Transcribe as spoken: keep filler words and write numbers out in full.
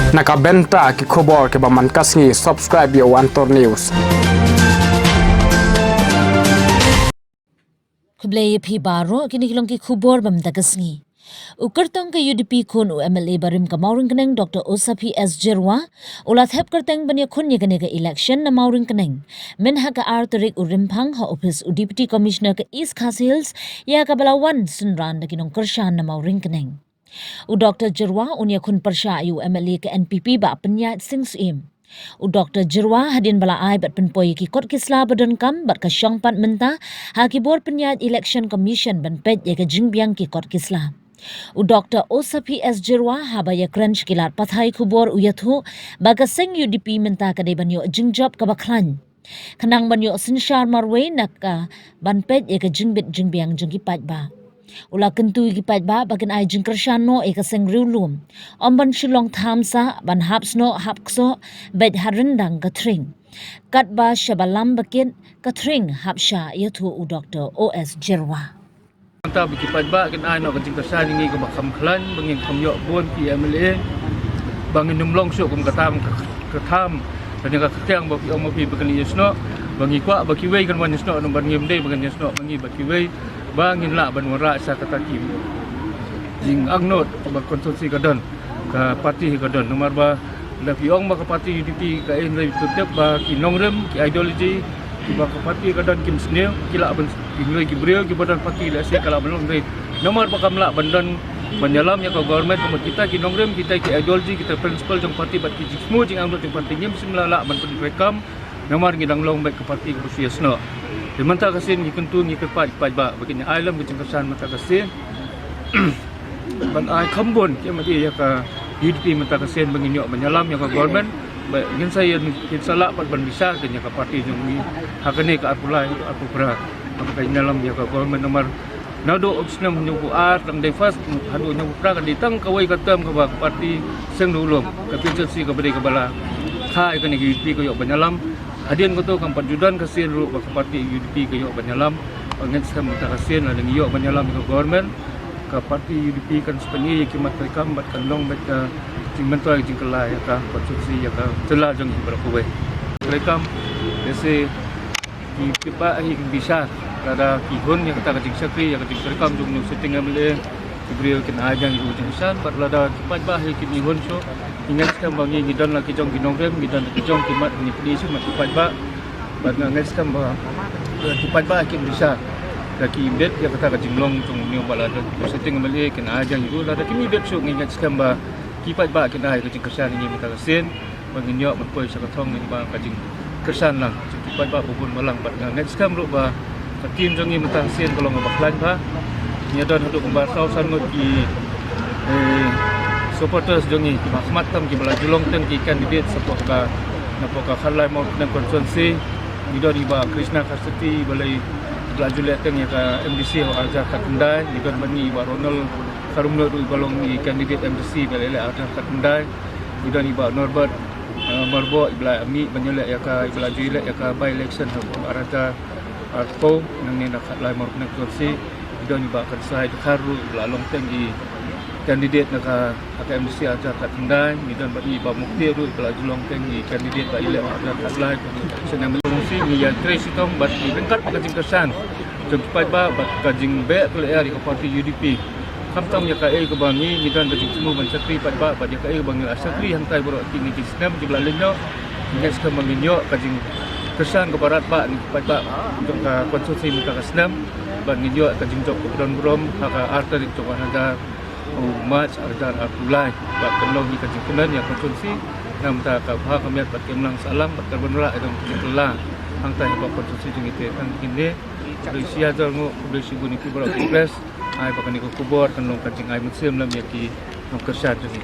Na ka bynta ki khubor kiba man ka sngi, subscribe ïa u Antor News. Khublei ïa phi baroh, kine ki long ki khubor ba mynta ka sngi. U kyrtong ka U D P khun u M L A barim ka Mawryngkneng Doctor Osaphi S Jyrwa u la thep kyrteng ban ïakhun ïa kane ka election na Mawryngkneng. Mynha ka ar tarik u Rymphang ha ophis u Deputy Commissioner ka East Khasi Hills ïa kaba la wan synran da ki nongkyrshan na Mawryngkneng. U Doctor Jyrwa un ïakhun pyrshah ïa u M L A ka N P P Bah Pynïaid Sing Syiem. U Doctor Jyrwa hadien ba la ai bad pynpoi ïa ki kot ki sla ba donkam bad ka shong pat mynta ha ki bor pynïaid Election Commission ban peit ïa ka jingbiang ki kot ki sla. U Doctor Osaphi S Jyrwa haba ïakren sha ki lad pathai khubor u ïathuh ba ka seng U D P mynta ka dei ban ïoh jingjop kaba khlaiñ. Khnang ban ïoh synshar marwei na ka ban peit ïa ka jingbit jingbiang jong ki paidbah. U la kyntu ïa ki paidbah ba kin ai jingkyrshan noh ïa ka seng riewlum. Ym ban shu long tham sah, ban hap snoh hap ksoh, beit ha ryndang ka thring. Katba shaba lam ba kit ka thring hap shah, ïathuh u Doctor O S Jyrwa. Mynta ba ki paidbah kin ai noh ka jingkyrshan ïa ngi kaba kham khlaiñ, ba ngin kham ïoh bun ki M L A, ba ngin ym long shuh kum ka tam, ka, ka tam, kane ka kyrkiang ba phi ong ma phi ba kin ïa snoh, ba ngi kwah ba kiwei kan wan ïa snoh, namar ngim dei ba kan ïa snoh ma ngi, ba kiwei, ba ngin lah ban wanrah sha kata ki jingangnud ba constituency ka don, ka party ka don, namar ba lada phi ong ba ka party U D P ka ai hynrei to tip ba ki nongrim, ki ideology kiba ka party ka don kim sniew, ki lah ban, hynrei ki briew kiba don party lehse ka lah ban long hynrei namar ba kam lah ban don ban ïalam ïa ka government, namar kita ki nongrim, kita ki ideology, kita principle jong party bad ki jingthmu jingangnud jong party ngim shym la lah ban pyntreikam. Namar ngi dang long beit ka party kaba shu ïa snoh. Te mynta ka sien ngi kyntu, ngi kyrpad ïa ki paidbah ba kin ai lem ka jingkyrshan mynta ka sien. Ban ai kham bun ki M L A ïa ka U D P mynta ka sien ba ngin ïoh ban ïalam ïa ka government. Ba ngin sa ïa, ngin sa lah pat ban bishar ïa ka party jong ngi ha kane ka arphew lai, arphew phra. Ba kan ïalam ïa ka government namar naduh u snem hynñiewphew ar tang dei first, haduh hynñiewphew phra ka dei tang kawei ka term kaba ka party seng duh lum, ka constituency kaba dei kaba la kha ïa kane ka U D P ka ïoh ban ïalam. Hadien kato kam pat ju don ka sien ruh ba ka party U D P ka ïoh ban ïalam. Ba ngeit skhem mynta ka sien lada ngi ïoh ban ïalam ïa ka government, ka party U D P kan sa pyni ïa ki mat treikam bad kan long beit ka jingmyntoi jingkylla ïa ka constituency, ïa ka jylla jong ngi baroh kawei. Treikam, lehse ki paidbah hi kin bishar lada ki hun ïa kata ka jingshakri, ïa ka jingtreikam jong u sitting M L A. Ki briew kin ai biang ïa u jingkyrshan, bad lada ki paidbah hi kin ïa hun shuh, ngi ngeit skhem ba ngi, ngi don la ki jong ki nongrim, ngi don la ki jong ki mat, ngi plie shuh mat ki paidbah. Bad nga ngeit skhem ba, eh, ki paidbah kin bishar da ki bit ïa kata ka jinglong jong u, ba lada u sitting M L A kin ai biang ïa u, lada kim bit shuh ngi ngeit skhem ba ki paidbah kin ai ka jingkyrshan ïa ngi mynta ka sien. Ba ngin ïoh ban poi sha ka thong ngi ba ka jingkyrshan lang jong ki paidbah ba bun balang, bad nga ngeit skhem ruh ba ka team jong ngi mynta ka sien ka long kaba khlaiñ bha. Ngi don haduh kumba saw san ngut ki, eh, supporters jong ngi kiba khmat tam kiba la ju long teng ki candidate shapoh ka, napoh ka Khatlai Mawryngkneng constituency. Ngi don i Bah Krishna Kharsiti ba la, ba la ju leh teng ïa ka M D C ha u arhajar khatkhyndai. Ngi don bad ngi i Bah Ronald Kharumlut ruh ba long i candidate M D C ba la leh arhajar khatkhyndai. Ngi don i Bah Norbert, eh, Myrboh, i ba la mih ban ïaleh ïa ka, i ba la ju ïaleh ïa ka by election ha u arhajar arphew, nangne na Khatlai Mawryngkneng constituency. Ngi don i Bah Kyrsai Dkhar ruh i ba la long teng i candidate na ka, ha ka M D C arhajar khatkhyndai. Ngi don bad i Bah Mukti ruh i ba la ju long teng i candidate ba ïaleh arhajar khatlai. Shisha ngi ïatrei shitom bad ngi ryngkat bad ka jingkyrshan jong ki paidbah bad ka jingbeh ka lyer ïa ka party U D P. Khamtam ïa kaei kaba ngi, ngi don ka jingthmu ban shakri paidbah bad ïa kaei kaba ngi la shakri hangtai baroh kine ki snem kiba la leit noh. Ngi ngeit skhem ba ngin ïoh ka jingkyrshan kaba radbah na ki paidbah jong ka constituency mynta ka snem. Bad ngin ïoh ka jingjop kaba don burom ha ka ar tarik jong ka, ha u March arhajar arphew lai. Bad kan long hi ka jingkmen ïa ka constituency na ka bynta ka bha ka miat bad ka imlang sahlang bad ka ban rah ïa ka jingkylla hangtai ha ka constituency jong ngi te. Tang kine, khublei shihajar nguh, khublei shibun ïa phi baroh ki press. Ai ba kane ka khubor kan long ka jingai mynsiem lem ïa ki nongkyrshan jong ngi.